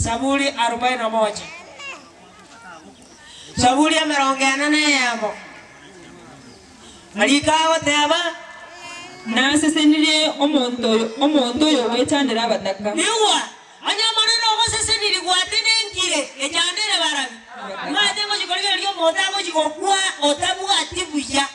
Saburi arobaini na moja. Saburi emerongo ene na eyemo. Mariko agoteba. Nasesenirie omonto oyo, omonto oyo ogwechandera abataka. Igwa, onye Omonene ogosesenirie gwatenenkire, echandere barabi. Omanyete ngochia korigereria omonto agochia gokwa otabwati buya.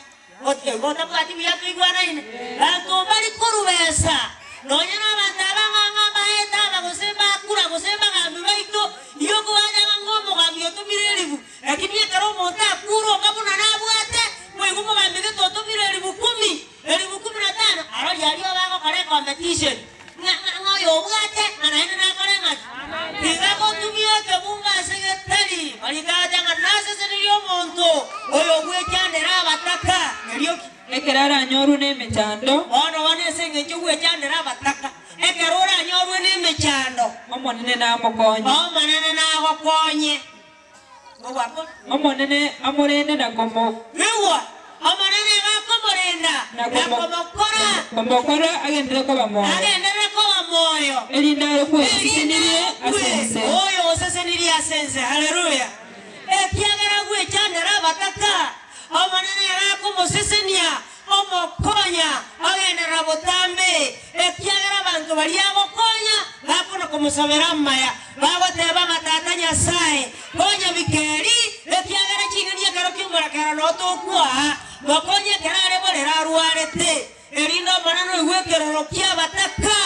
Igo otabwati buya toigwanaine. Banto mbari korubesa, nonya nabanto aba ng'a ng'a mbaete aba gose mbakura gose mbagambi baito, igo okobancha ng'a ng'a omogambi otomire eribu. Lakini ekero omonto akure onga buna nabwate, boigo omogambi gete otomire eribu kumi, eribu kumi na tano, aroria aria bagokora ecompetition, ng'a ng'a ng'a oyo obwate ng'a naende nakore ng'aki? Tiga gotumia ekebungo ase getari, mariko agoteba ng'a nasesenirie omonto oyo ogwechandera abataka. Erio ki? Ekero aranyorwe nemechando. Bono bono ase engencho ogwechandera abataka, ekero oranyorwe nemechando. Omonene namokonye. Omonene nagokonye. Omonene amorende na komo. Igwa, Omonene iga akomorenda na komokora. Komokora agenderere koba moyo. Agenderere koba moyo. Erinde arokwe osesenirie ase ense. Oyo osesenirie ase ense. Haleluya! Ekiagera gwechandera abataka, Omonene iga akomosesenia, omokonya, ogenderera botambe, ekiagera abanto baria agokonya bakona komosabera amaya, bagoteba ng'a Tata Nyasae, konya Mikaeli, ekiagera ching'eni ekero ki'omorakera noo tokwaa, mokonye ekero are borere arwarete, erinde Omonene oigwe ekeroro ki'abataka,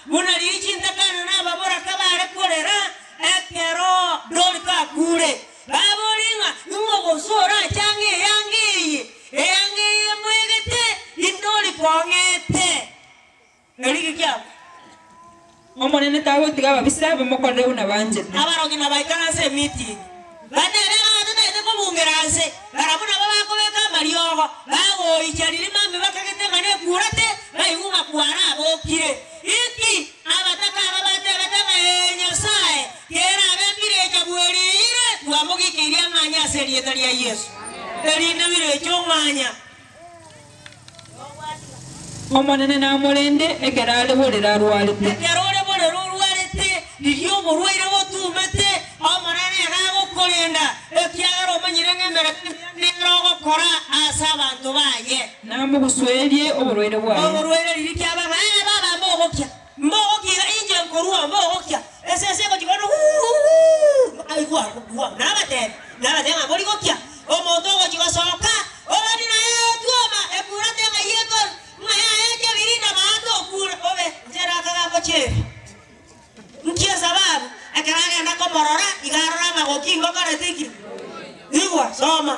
buna riria chintakana na ababoraka bare korera ekero Dorika akure. Baborie ng'a, Ing'o gose orache ang'e eyanga eye? Eyanga eye emoegete, indori kong'ete. Erigi kiabo. Omonene tagotiga ababisa bamokorere buna banchete. Abarogi nabaikaranse emeeting, batebe ng'a totagete kobungera nse, barabwo nabo bakobeka amariogo, bagoicha riria mambia bakagete ng'a nekurate, baigwe ng'a kwarabokire. Inki abataka aba batebete ng'a ee Nyasae, kerabe mbirecha bweriire, twamogikeirie ang'anye ase erieta ria Yeso, erinde bireche ong'anya. Omonene namorende ekero are borere arwarete. Ekero ore borere orwarete, riria oborwaire botumete, Omonene nigo agokorenda, ekiagera omanyire ng'a emeremo emiya nere ogokora ase abanto baye. Namogusuerie oborwaire bwaye. Oborwaire riria kiaba ng'a, Ee, baba, mbogokia, mbogokia iga, inche nkorua, mbogokia. Esese egochia korwa, Wuu! Aigwa, igwa, nabatebia, nabatebia ng'a mbori gokia. Omonto ogochia gosoka, obani naye otwoma, ekurate ng'ai ekor, ng'a yaya ekebirinda maate okure, obe, inche nakagamba chieri. Nki esababu? Ekero agenda komorora, iga arora ng'a gokia ingokorete ki? Igwa, soma.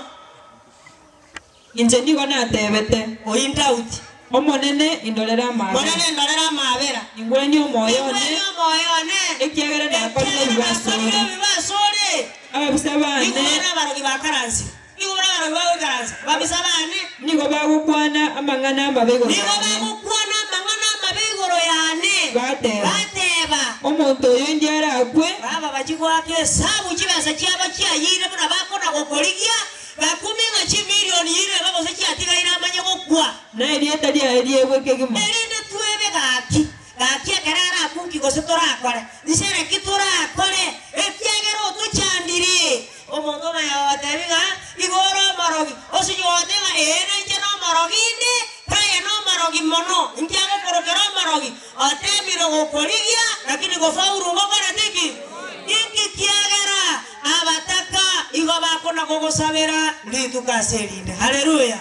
Inche nigo natebete. Oyio Daudi. Omonene, indorere amaabera. Omonene, indorere amaabera. Ingwenie omoyo one. Ingwenie omoyo one. Ekiagera nakorire ebibe asore. Ekiagera nakorire ebibe asore. Ababisa baane. Nigo buna abarogi bakaransire. Nigo buna abarogi bagoikaransa. Ababisa baane. Nigo bagokwana amang'ana amabe igoro Nigo yane. bagokwana amang'ana amabe igoro yane. Bateba. Bateba. Omonto oyo indi arakwe. Baba bachia goaka esabu chibesa chiabo chiayire buna bakona gokorigia. Bakumi ng'a chimilioni irebe gose chiatigaire amanye gokwa. Na erieta riaye riegwe kegima. Erinde twebe gaki, gaki ekero arakunki gose torakore, nchere ki torakore, ekiagera otochandire. Omonto omanya gogotebi ng'a igo ore omorogi, osinye goteba ng'a ee nainche nomorogi inde, kaye nomorogi mono, inki agokorokera omorogi? Otemire gokorigia, lakini gofaulu ngokorete ki? Inki kiagera abataka igo bakona gogosabera rituko ase erinde? Haleluya!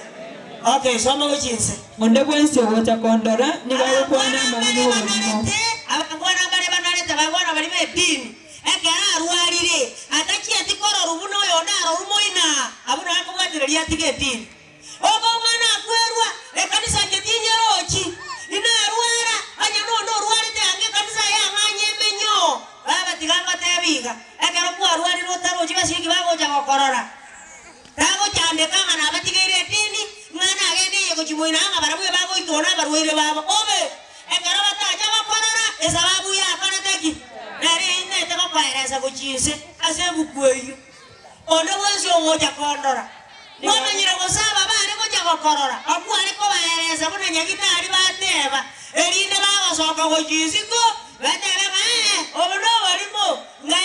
Okay, soma gochia inse. Onde bwensi ogocha kondora nigo agokwana Abangwana amang'ana mbare 'oborimo. banarete, abangwana mbare banarete, abangwana baria b'edini, ekero arwarire, atachieti kororwa buna oyonde arorwe moino aa, abwo nabo akobwatereria atige edini. Omong'ana akwerwa, Ekanisa inche tinyerochi, inarwara, onye nonde orwarete ange ekanisa eye ang'anye emenyo. Baba tiga ngotebie iga, ekero kwarwarire otarochi basieki bagocha gokorora, tagochandeka ng'a nabatigeire edini, ng'a nagende eye gochia moino aa ng'a barabwo ebagoitwa nabarwaire babo. Obe! Ekero batacha gokorora, esababu yakorete ki? Nere einete gokoeresa gochia inse ase ebuku eyio. Onde bwensi ogocha kondora, mwamanyire gose aba bare gocha gokorora, okwo are kobaeresa buna nyagitari bateba, erinde bagosoka gochia isiko, batebe ng'a ee, obo noborimo, ng'a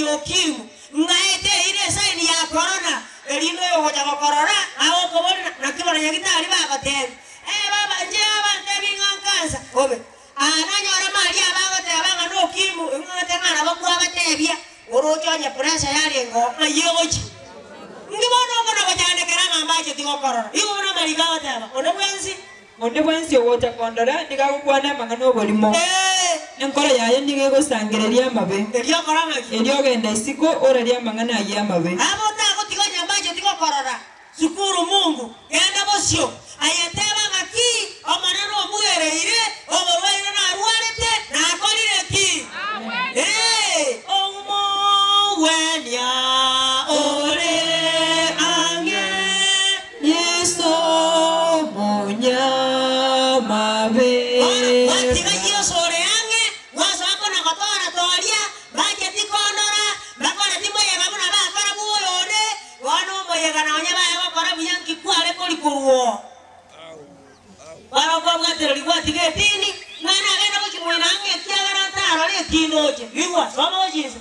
ya ukimwi, ng'aete eira esaini ya korona, erinde oyogocha gokorora agokoboria, Naki baranyagitari bagotebia? Ee baba, inche abantebi ng'a nkansa obe. Aa nanyora Maria abagoteba ng'a nokimwi, ing'ate ng'a nabo kwabatebia, oroche onye pressure yarenge oo, ng'ai egochia? Inki bono okona gochandekera ng'a mbacheti gokorora? Igo buna amariko agoteba, Onde bwensi. Onde bwensi ogocha kondora nigo agokwana amang'ana 'oborimo, Ee. enkoro yaye nigo egosangereria amabe. Erio okora ng'aki? Erio ogenda isiko orarie amang'ana ayio amabe. Aba otagotiga onye mbacheti gokorora, Shukuru Mungu, genda bosio. Aye teba ng'aki, Omonene omugereire, oborwaire narwarete, nakorire ki? Ee, omogwenia ore ang'e. Yeso omonyamabe. Bono gwatiga Yeso ore ang'e, gwasoa kona-gotoora-tooria, bacheti kondora, mbakoreti moyega buna bakora bw'oyonde. Bono omoyega nonya baye gokora buya nki kware korikorwa oo? Bono kwabwatereri gwatiga edini, ng'a nagende gochia moino ang'e ekiagera ntarore ekinde oche. Igwa, soma gochia inse.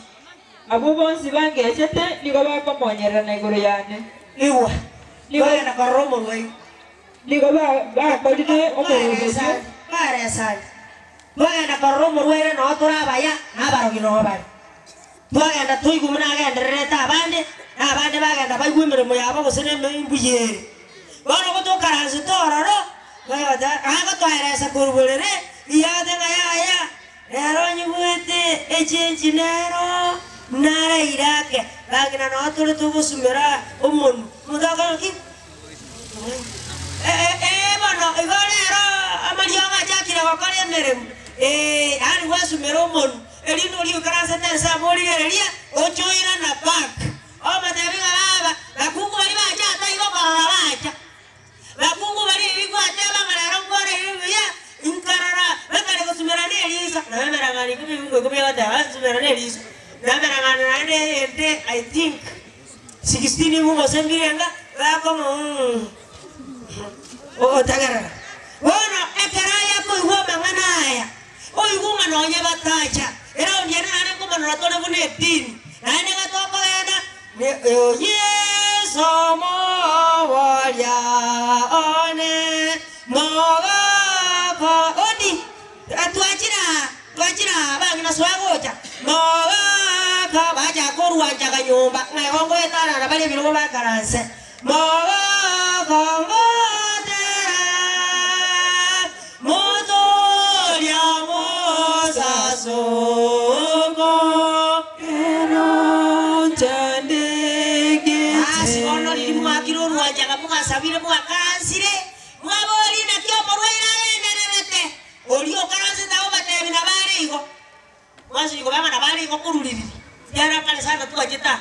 Abwo bonsi bangechete nigo bakomonyererana igoro yane. Igwa, twagenda korora omorwaire. Nigo bakorire omoroberio. Baresani, twagenda korora omorwaire noo tore abaya, na abarogi noo bare. Twagenda twaigwa buna agendererete abande, na abande bagenda baigwa emeremo yabo gose nembuya ere. Bono gotokaranse tororo, agotoeresa korwa borere, iyagete ng'a yaya. Rero nyigwete echenchi nero naraire ake, bang'ina nao tore togosumera omonwa. Omonto akore ki? Ee bono, igo rero amariogo achakire gokora emeremo, ee, yaani gwasumera omonwa, erinde oria oikaransete ense amo origereria, oche oirana back, omotebi ng'a baba, bakungu baria bacha taigo korora bacha. Bakungu baria ebi gwateba ng'a rero nkore buya, nkarora bakare gosumera neriso, na emereng'anio ikomi ebibuku ikomi egoteba nsumera neriso, na emereng'anio naende ende I think 16 ibu gose mbirenga, bakong'a mm otegerera. Bono ekero aye akoigwa amang'ana aya, oigwe ng'a nonye batacha, eraundi ere naende nkomanora tore buna edini, naende iga tokogenda. Yeso omoboria one mogoko odi twachire aa twachire aa abang'ina soa gocha mogoko bacha korwanchaga nyomba ng'a igo ngoetanana bare ebirogo bakaranse mogoko ngotera motoria mosasoko. Ero nchandegete. Ase bono riria mwakire orwanchaga mwagasabire mwakaransire, mwaboria naki omorwaire agendererete, oria okaransete agobatebia nabo are igo. Mwasinywa kobeba nabo are igo korwa ririri, ekiagera kare sana twachete aa.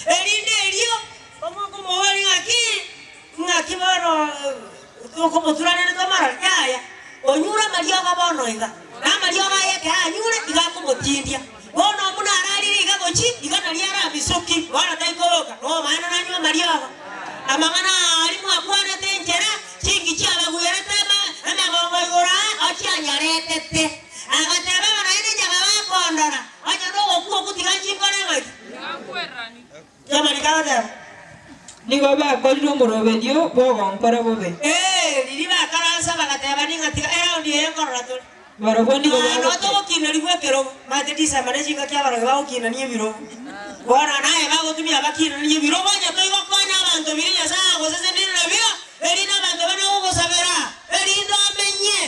Erinde erio omokomoboria ng'aki, ng'aki bono tokomoturanera tomorore? Yaya, onyure amariogo bono iga, na amariogo aye ekero anyure iga akomotindia. Bono buna ararire iga gochia, iga nario arabisoki, bono taikoboka, nomana nanywe amariogo. Amang'ana aa aria mwakwanete enchera, chinki chiabagwerete emegongo igoro aa, ochianyaretete. Agateba ng'a naende inche bakondora, onye nogokwa okwo tiga nchinkore ng'aki? Yamarika agateba. Nigo bakorire omoroberio bw'ogonkora bobe. Ee, riria bakaransa bagateba ning'a tiga eraundi eye nkorora tore. Barabwo nigo Nonya bagoteba. togokinerigwa ekerogo, omanyete December ne chingaki abarogi bagokinania ebirogo. Bono naye bagotumia abakinania ebirogo onye toigokonya abanto biria Nyasae agosesenirie nabio, erinde abanto bane gogosabera, erinde omenye.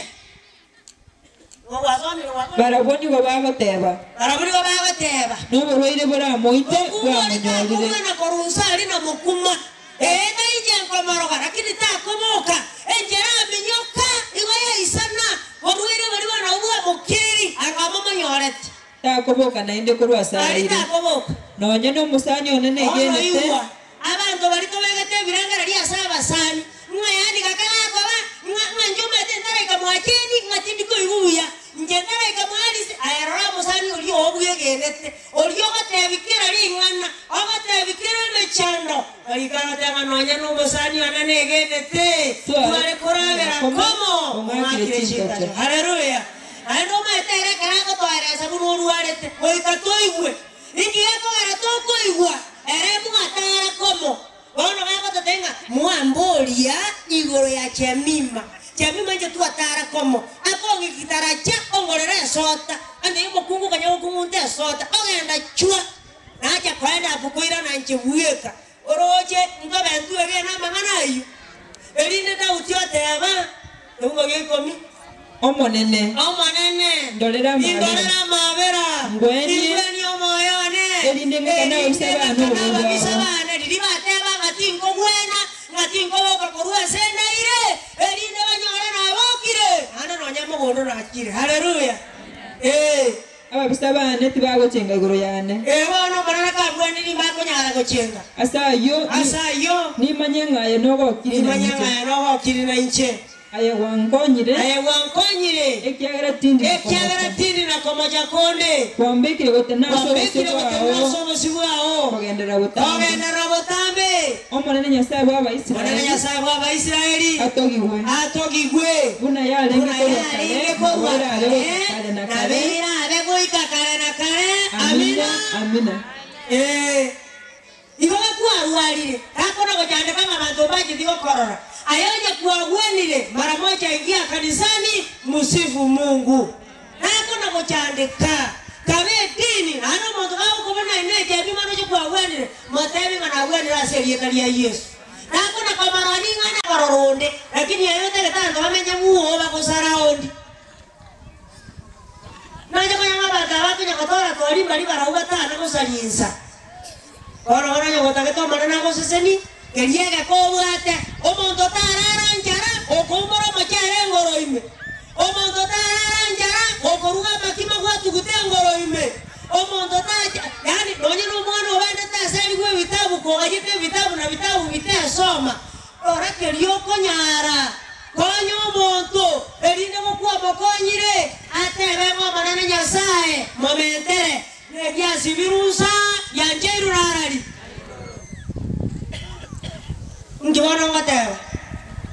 Gwasomire gwakora. Barabwo nigo bagoteba. Barabwo nigo bagoteba. Noborwaire boramoite Mokungu oria bwamonyorire. takong'ana korwa inse aria na mokuma. Ee, tainche nkomoroga, lakini takoboka. Enchera aminyoka igo yaisana, borwaire boria bono nabwo bwamokiri, akamomonyorete. Takoboka naende korwa ase Aria araire. takoboka. Nonya nomosani one Bono negenete. igwa, abanto baria tobegete ebirengererio ase abasani, ng'a yaani gaka gakoba, ng'a ng'a inche omanyete ntaraika mwacheni, ng'a tindi koigwa buya, inche ntaraika mwarisi, aye rora omosani oria oo bwegenete, oria ogotebi kera ring'ana, ogotebi kera emechando, Mariko agoteba ng'a nonya nomosani one negenete, tware koragera komo, ong'akire chintacho. Haleluya! Naende omanyete ere ekero agotoeresa buna orwarete, goika toigwe. Inki gekogera toigwe? Akogwenigwa, ere mwatara komo. Bono bagototebia ng'a mwamboria igoro ya Jemima. Jemima inche twatara komo. Akong'ikitaracha ongorere esota. Ande omokungu okanya gokung'unta esota, ogenda chwa. Nacha koenda abwo koirana inche bweka. Orooche nkobe ntwegene amang'ana ayio. Erinde Daudi oteba, Ebugo gia ikomi. Omonene. Omonene, Ndorera amabera. indorera amabera, Ngwenie. ingwenie omoyo one, Erinde ng'akane ababisa erinde bane ng'akane obobe ababisa bwabo. bane. Riria bateba ng'a tinkogwena, ng'a tinkoboka korwa ase endaire, erinde banyore nabokire, naende nonya mogondo nachire. Haleluya! Ee. Ababisa baane tibagochenga igoro yane. Ee bono, Omonene kabweniri mbakonyara gochenga. Ase ayio, Ase ayio, nimanye ng'a aye nogokiri nimanye nainche. ng'a aye nogokiri nainche. Aye gwankonyire. Aye gwankonyire. Ekiagera tindi na Ekiagera komocha. tindi na komocha konde. Kwambekire gotenena ase obosio Kwambekire gotenena bwao. ase obosio bwao. Kogenderera botambe. Kogenderera botambe. Omonene Nyasae Omonene bw'Abaisraeli. Nyasae bw'Abaisraeli. Atogigwe. Atogigwe. Buna yarenge Buna korwa kare, yarenge nabo korwa erabe kare, goika kare na nabo kare. erabe goika kare na kare. Amina, Amina. amina. Ee. Igo gakwarwarire, takona gochandeka ng'a abanto mbacheti gokorora. Aye onye kwagwenire, mara mocha ingia kanisani, musifu Mungu. Takona gochandeka. Kabe edini, naende omonto gagokobuna naende ekebi mono oche kwagwenire, motebi ng'a nagwenire ase erieta ria Yeso. Takona komorora ning'ana korora onde, lakini aye otagete abanto bamenye bwoba gosara ondi. Nache konya ng'a abanto aba bakonya gotora twari mbari barabwo batana gosaria insa. Bono bono onye gotagete Omonene agoseseni, keria egeka obwate, omonto tarara nchara okoumora omochere engoro ime, omonto tarara nchara okoruga amakima gwatugute engoro ime, omonto tacha yaani nonye na omwana obendete ase arigwe ebitabu kogachete ebitabu na bitabu bitesoma, rora keria okonyara. Konya omonto, erinde gokwamokonyire, atebe ng'a Omonene Nyasae momentere. Negiasibirwe nsa giancheirwe narari. Inki bono ngoteba?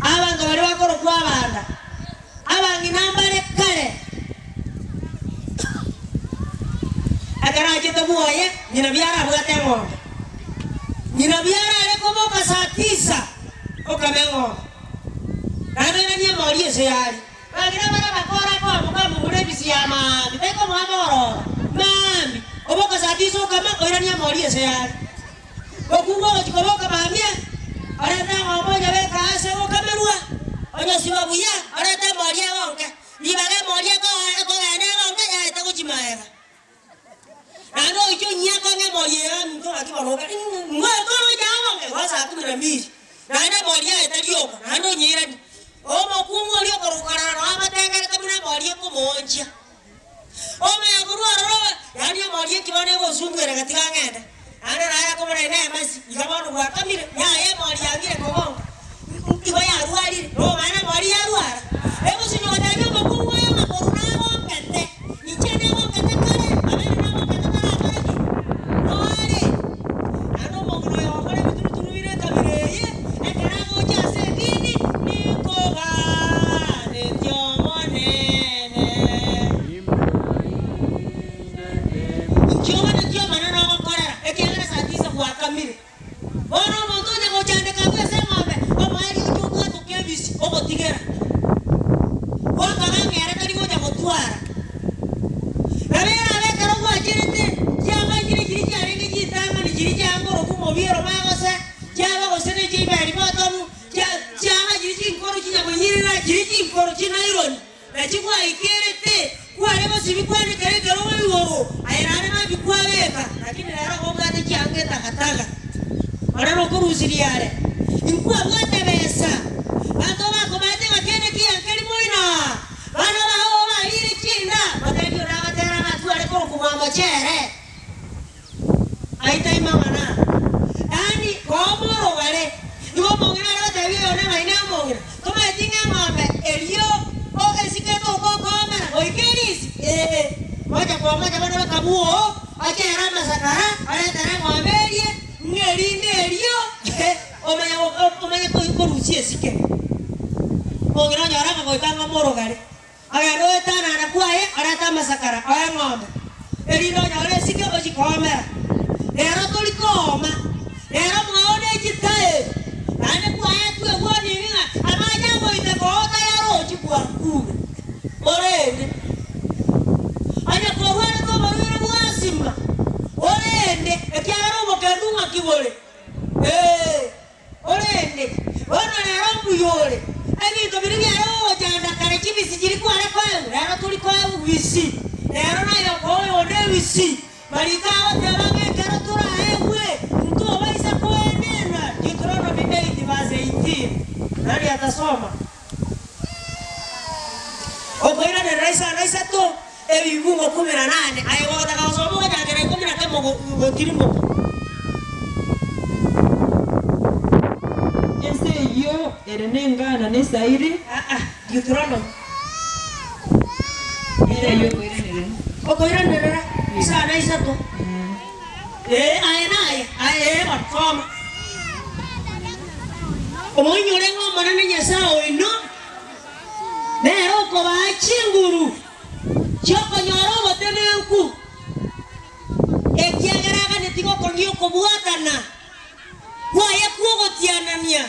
Abanto baria bakorokwa abanda, abang'ina mbare kare. Ekero achete bwoye, ng'ina biara abwate eng'ombe. Ng'ina biara are koboka saa tisa okama eng'ombe. Naende oiranie emori ase yare. Bang'ina baria bakora koamoka momura ebisi ya maambia, tari komoa mogoroba. Maambia, oboka saa tisa okama, oiranie emori ase yare. Okungwa ogochia koboka maambia, orente eng'ombe onyebeke aase gokamerwa, onyesiba buya, orente emori egonke. Ribaga emori ekogenda egonke, yaete gochia magega. Naende oiche onyiake ang'e emori eye aminto gaki bono obe ng'o toroche amo igo saa kumi na mbili naende emori yaye tari oka naende onyeiranie. Omokungu oria okoruka korora noo abatengerete buna emori ekomoonchia. Omanya korwa ororo yaani emori ekiba negosumbwera gatiga ang'ende. Naende naye akomora ine emesi iga bono bwakamire yaya emori yangire kogonka igo yarwarire nomanye nemori yarwara. Egosinywa gotebia omokungu oyo ng'a korwa nagongete inche nagongete kare abere nagongete tarakore ki? Noare. Naende omong'ina oyo ogokora ebituruturu bire ekabira eye ekero agocha ase edini ninkoganetie Omonene. Inki oganetie Omonene ogokorera, ekiagera saa tisa gwakamire? Bono omonto onye gochandeka abwo ase eng'ombe, omoerio oche obwatoke ebisi, ogotigera. Gwakaga ng'a ere tari gocha gotwara. Nabo erabe ekero gwacherete, chianga chiria chiria chiarenge chintang'ani chiria chiangoroku mobiero bagose, chiaba gose ne chiaiberi botobu, chianga chiria chinkoro chinyakonyirira, chiria chinkoro chinaironi. Naki gwaikerete, kware gosibia kwanekera ekerogo igoro, aye naende nabio kwabeka, lakini rero igo obwate chianga etagataga. Ore nokorusiria are, inkwabwate besa. Banto bakomaete ng'a kende kianka erimo ina, bana bao obarire chinda, motebie onde agatera ng'a atware korokwa mwamochere. Aye taimang'ana. Yaani kooma orogare. Igo omong'ina are gotebia oyonde ng'a ine omong'ina, tomaeti ng'a eng'ombe erio o esikete okokoomera goika erisi? Ee. Mocha komocha bono bakabua oo, ochere amasakara, oretere eng'ombe erie, ng'a erinde erio omanye omanye korusia esike. Omong'ina onyora ng'a goika ng'ome orogare. Agende oetanana kwaye, arete amasakara oe eng'ombe, erinde onyore esike ochie koomera. Rero tori koo. bore. Ee, orende, bono rero mbuya ore. Ebinto biria biare gogochanda kare chibisi chiria kware koegwa, rero tori koegwa bisi. Rero naye okoa oyonde ebisi. Mariko agoteba ng'a ekero toraegwe, ntobaisa koenena, Deuteronomy 8 verse 18. Nani atasoma? Okoiranerera isano isato, ebibungo kumi na nane. Aye gotaka gosoma ogochakera ikomi na kemo gotirimboka. Ense eyio ere nengano na esairi. Aa, Deuteronomy. Ere eyio okoiranerera. Okoiranerera isano isato. Ee, aye naye, aye ee bono, soma. Omoinyore ng'a Omonene Nyasae oino nere okobaa chinguru chi'okonyora obotenenku, ekiagera aganetie gokong'ia okobwatana kwaye kw'ogotianania,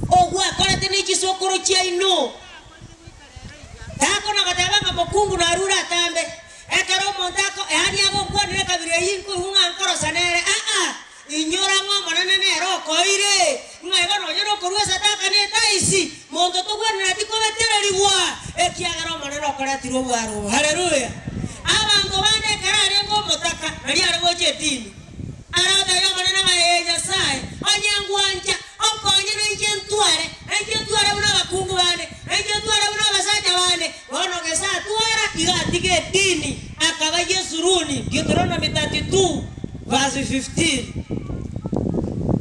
ogwakorete ne chisokoro chiaino. Takona goteba ng'a mokungu narure atambe, ekero omonto ako, yaani agokwanera ekabira eyio nkoigwa ng'a nkorosa nere, aa, inyora ng'a Omonene nere okoeire, ng'a igo nonye nokorua esadaka na etaisi, monto togwenereti kobetererigwa, ekiagera Omonene okoretire obwaro obo. Haleluya! Abanto bande ekero arenge omotaka, nario are gocha edini, Aratebie Omonene ng'a ee Nyasae, onye ngwancha, onkonye nainche ntware, nainche ntware buna abakungu bande, nainche ntware buna abasacha bande. Bono gese atwara, iga atiga edini, akaba Yesuruni, Deuteronomy 32 verse 15.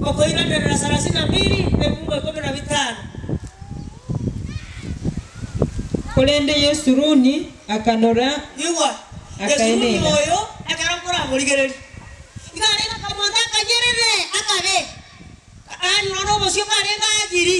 Okoiranerera sarasini na mbili, ebiungo ikomi na bitano. Korende Yesuruni akanora, Igwa, Yesuruni akaenena. oyo, ekero nkoramorigereria, Iga arenge akamonto akanyerere, akabe, yaani nonya obosio karenge agiri.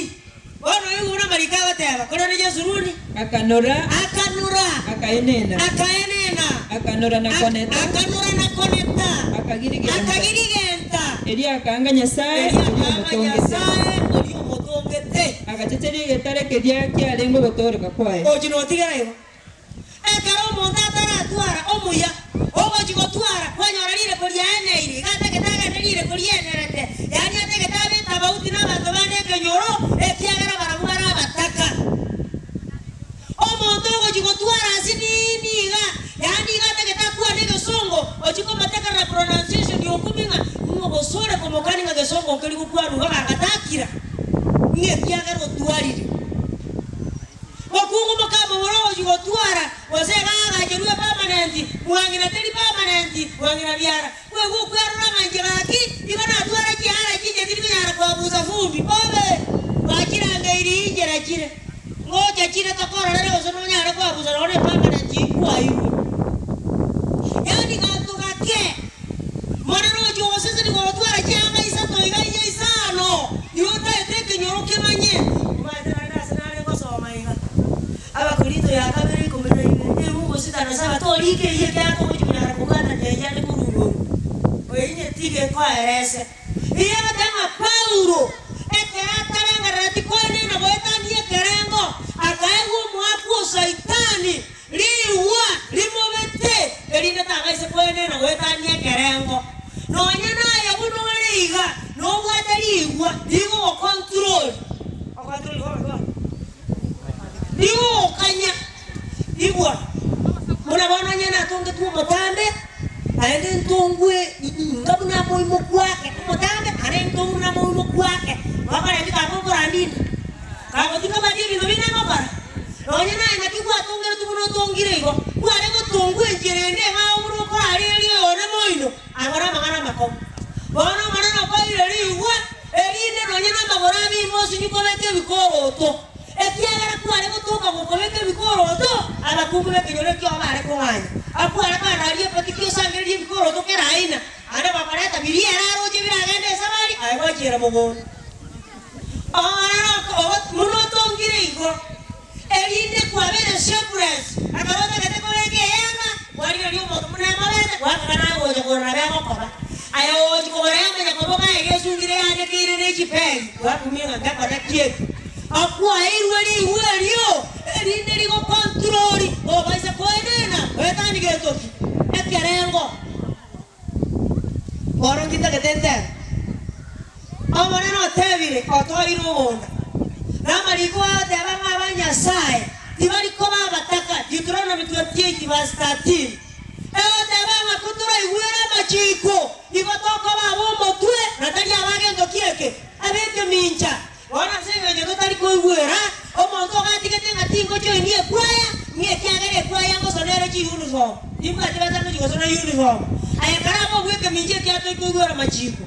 Bono oigwe buna amariko agoteba, korende Yesuruni Akanora, akanora, akaenena. akaenena, Akanora na koneta. akanora na koneta, Akagirigenta. akagirigenta. Erio akaanga Nyasae Erio oria akaanga omotongete. Nyasae oria omotongete. Agachecheria egetare keria kiarenge ogotooreka kwaye. Gochi notigera igo. Ekero omonto ataratwara omuya, ogochia gotwara, kwanyora rireko riaeneire, iga atagete agende rireko rienerete, yaani atagete abe etabauti nabanto bande ekenyoro, ekiagera barabwo bare abataka. Omonto ogochia gotwara ase nini iga, yaani iga atagete akwane egesongo, ochia komotekerera pronunciation okumi ng'a ng'o gose ore komokani ng'a gesongo nkeri gokwanwa iga gagatakira, ng'a ekiagera otwarire. Mokungu mokamomura ogochia gotwara, gose iga agacherwe permanent, mwang'ina teri permanent, mwang'ina biara. Bwegwa okwerora ng'a inche gaki igo natwara chiara chinche tiri konyara koabusa vumbi. Bobe! Gwachirangeiri inchera chire. Ngocha chire tokororere gose nonyare koabusa nonya ne permanent ikwairwe. Yaani ganto gake. Monene ochia ogosesenigwa gotwara chianga isato iga inye isano, igo otaete ekenyoro kemanye. Omanyete naende ase nare ngosoma iga, Abakorinto ya kabere ikomi na ibere, ebuku sita na saba, torika eyio ekiagera togochia konyara kobwatania eyio ande korwa igoro. Oinye tiga ekoerese. Eyio egoteba ng'a Paulo, ekero atarengerereti koenena goetania ekerengo, akaegwa omoakwa o Saitani, Rigwa rimobete, erinde tagaise koenena goetania ekerengo. Nonya naye buna ore iga, nobwate rigwa rigogokontrol, rigogokanya. Igwa, buna bono onye natongetwe omotambe, naende ntongwe inga buna moimo kwake omotambe, naende ntongwe buna moimo kwake, gokora ebi kagokorandinde. Kagotinga baria ebinto binde ngokora, nonya naye naki gwatongeretwe buna otongire igo, kware gotongwa enchera ende eng'ao buna okorareria oyone moino, abare amang'ana amakong'u. Bono Omonene okoeire rigwa, erinde nonya namagoro abimbe osinye kobeka ebikoroto, ekiagera kware gotoka gokobeka ebikoroto, abakungu b'ekenyoro ekio bare kong'anya. Akware kanaria epatiki osangererie ebikoroto kera aina, aande bakareta biria ere aroche biragende esabari, aye gwachiera mogondo. Buna otongire igo, erinde kwabere shapeless, ekero otagete kobeka eyanga, kwarigereria omonto buna emobete, gwakora nagocha korora nabo egokoba. Aye ogochia kogora yamanya koba ogaeria esungire yanekeire ne chipegi, gwakumia ng'a ngekora ki eke. Akwaeirwe rigwa erio, erinde rigocontrol, tobaisa koenena, goetania gento ki? Ekerengo. Bono ntitagete ntebe. Omonene otebire, Otoire obonda. Na amariko agoteba ng'a aba Nyasae tibari koba abataka, Deuteronomy 28 verse 13. Egoteba ng'a kotoraigwere amachiko, igo tokoba ab'omotwe, na tari ab'agento ki'eke, ab'ekemincha. Bono ase engencho totari koigwera, omonto ogatigete ng'a tingochoinia ekwaya, ng'a ekiagera ekwaya ngosona ere chiuniform, timbwati besa ngochia gosona uniform. Aye karabe obw'ekemincha ekiagera tori koigwera amachiko.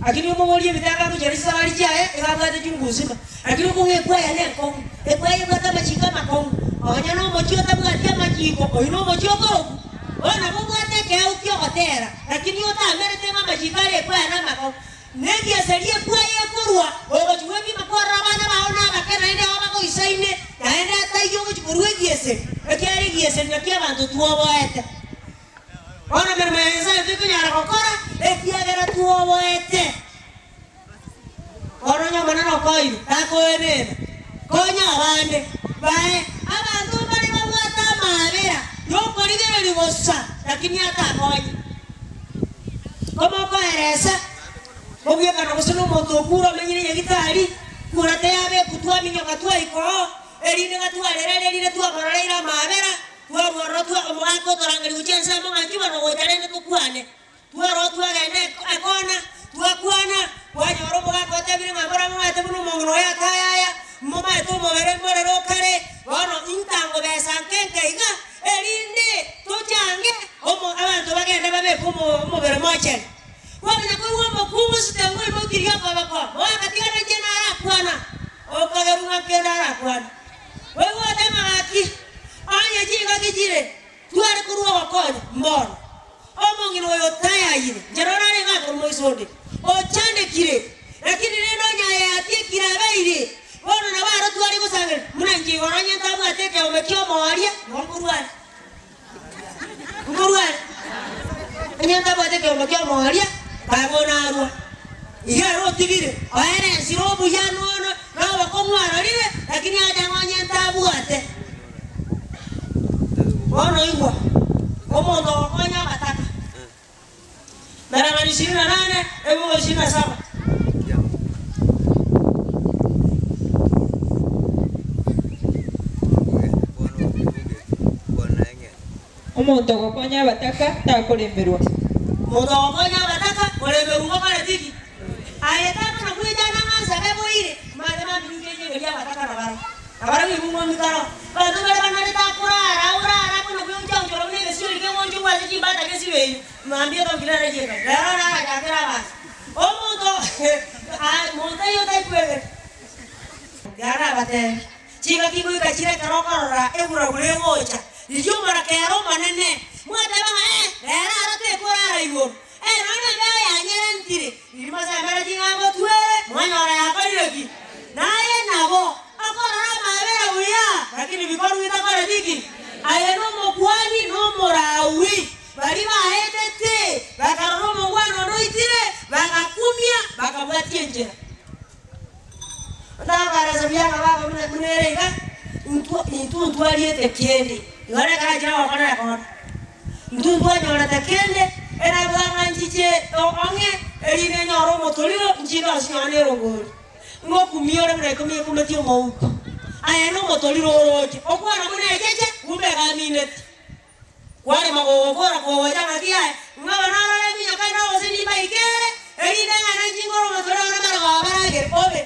Lakini omoborie ebitaka agochia chisabari chiaye, iga abwate chungu nzima. Lakini okong'a ekwaya nenkong'u, ekwaya ebwate amachiko amakong'u. Onye nomochie otabwati amachiko, oyio nomochie okorokwa. Bono nabo obwate ekeegwa ki'ogotera, lakini otamerete ng'a amachiko are ekwaya namakong'u. Negiesa ri'ekwaya ekorwa, ogochia gwepima kwarora abana bao nabake naende ao bagoisaine, naende ataiyo ogochia korua egieseri, ekiagera egieseri nakio abanto twoboete. Bono emeremo ya Nyasae tikonyara gokora, ekiagera twoboete. Bono onye Omonene okoeire, takoenena. Konya abande, bae abanto mbare babwate amaabera yokorigereria bosa, lakini atakonye. Komokoeresa, mobwekano gose nomonto okure omenyire nyagitari, kura teyabekwa twaminyoka twaika oo, erinde gatwarera erinde twamororeire amaabera, twarwa ororo twa omogaka otorangeria gochia ensemo ng'a inchuo bono gocha rende tokwane. Twarora twagenda ekona, twakwana, kwanyora omogaka otebire ng'a mbora momaete buna omong'ina oyo atayaya, momaete omobere morere okare, bono intangobesa nke nke iga, erinde tochange omo abanto bagende babeke omo omobere mochenu. Kwamanya koigwa omokungu sitengo oimokirie okoboko, mogaka tiga nainche narakwana, okagerwa ng'a kende arakwana. Koigwa oteba gaki, onye chingaki chire, Tware korua ogokonya mbono. Omong'ina oyo otayayire, inche rora arenge akorwa moiso onde, ochandekire, lakini rende onye aye atiekire abeire, bono nabo aro tware gosangereria, buna inche igoro onye ntabwate ekeombe ki'omooria, igo nkorwa are. Nkorwa are. Onye ntabwate ekeombe ki'omooria, kabe narwa. Iga ere otigire, oeresire obuya nono na obokong'u arorire, lakini acha ng'a onye ntabwate. Bono igwa, omonto ogokonya abataka, Mereng'anio ishirini na nane, ebuku ishirini na saba. Omonto ogokonya abataka takoremerwa. Omonto ogokonya abataka koremerwa ngokore tiki? Aye takona gwechanda ng'a nsabe boire, manye mambinyoche enyegeria abataka nabaro. Nabarabwo ebing'wanso bikaro. Abanto baria banarete akorara orara buna bweonchaonchora buna egesieri kegoonchorwa ase chimbata gesibeire, mambia etoki nere chieka. Rero narachakere abanto. Omonto aye monto oyio otaikwegena. Tiga nabateebie, chingaki goika chire ekero okorora eguragura egocha, riria omorakera omonene, mwateba ng'a ee, rero aro tekorara igoro, ee, nonya nembeo yanyerentire, riria mosemere ching'ambo twere, mwanyora yakorire ki? Naye nabo, okorora amaabera buya, lakini bikorwa bitakoreti ki? Aye nomokuani na Omorawi, baria baetete, bakarora omongwana onde oitire, bagakumia, bakabwatia enchera. Otakoeresa buya ng'a baba buna buna ere iga, intwe intwe ntwariete kende, igo nekero achire gokora ekona. Intwe ntwanyorete kende, erabua ng'a nchiche ong'e, erinde nyore omotoriro, nchinde ase nonya na erongori. Ngokumia ore buna ikomi ekumetie omouko. Aye nomotoriro oroche, okwana buna echeche, kumbe egamineti. Kwarema gogokora kogocha ng'aki yaye, ng'a banarore eminyoka ende gose nimbaikere, erinde ng'a nainche inkore omotwe ore barabwo baragere obe.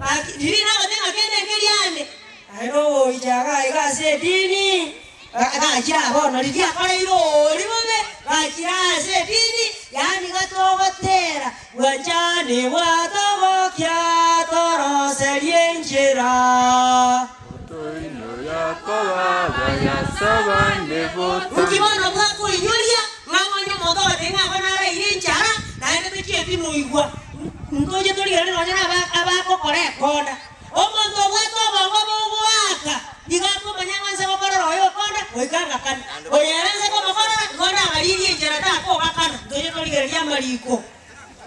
Gaki riria nagote ng'a kende nkeria ande, aye nogoicha iga iga ase edini, gachire aa bono riria akoreire oori bobe, gachire ase edini, yaani gatogotera, Bwanchani bwatogokia toroserie enchera. Nki bono bwakoinyoria ng'a onye omonto ogotebia ng'a abwo naraire enchara, naende tochieti noigwa? Ntoche torigererie nonya na abagokora ekonda. Omonto obwate obongo bogoaka nigo akomanya ng'a nse gokorera oyo okonda goika agakane. Oyo ere nse komokorera igo nabaririe enchera takogakana. Ntoche torigererie amariko.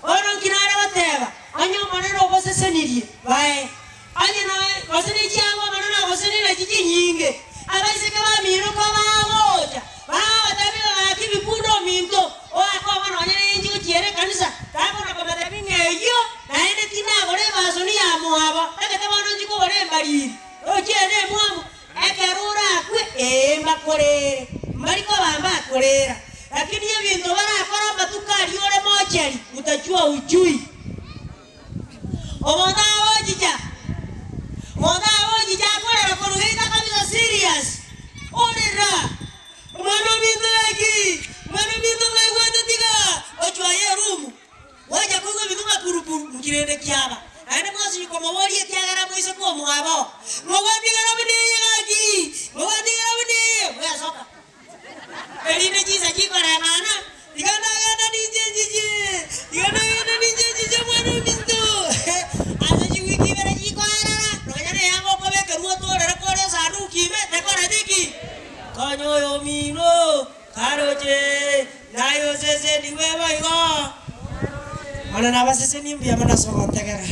Bono nki nare goteba? Onye Omonene ogosesenirie, bae. Onye noe, gose ne chiango Omonene ogosesenire nachi chinyinge. Abaiseke bamiroka bagocha, bagotebi ng'a gaki bikunda ominto, oake obo nonya nenchi gochiera ekanisa, takona kobatebi ng'a eyio. Lakini ebinto barakore amatuko aria ore mocheri, utachua hujui. Omonto agochicha, omonto agochicha akorera korwa geita kabisa serious, orera, omwana ominto gaki, omwana ominto mwaigwete tiga, ochwaye erumu, gwacha koigwa ebinto ng'a purupuru, nki rende kiaba? Naende mwasinywa komoboria ekiagera moise komwabo, mogwatigara buna eye gaki, mogwatigara buna eye, bwesoka. Erinde chinsa chikoreng'ana, tiga ndagenda ninche nchiche, tiga ndagenda ninche nchiche mwana ominto. Ase chiwiki ibere chikoerera, nonya neyanga okobekerwa otorere kore esanduki ime, tekoreti ki? Konya oyo omino, karoche, naye osesenigwe boigo. Bono nabasesenie mbuya mono ase ogontegera.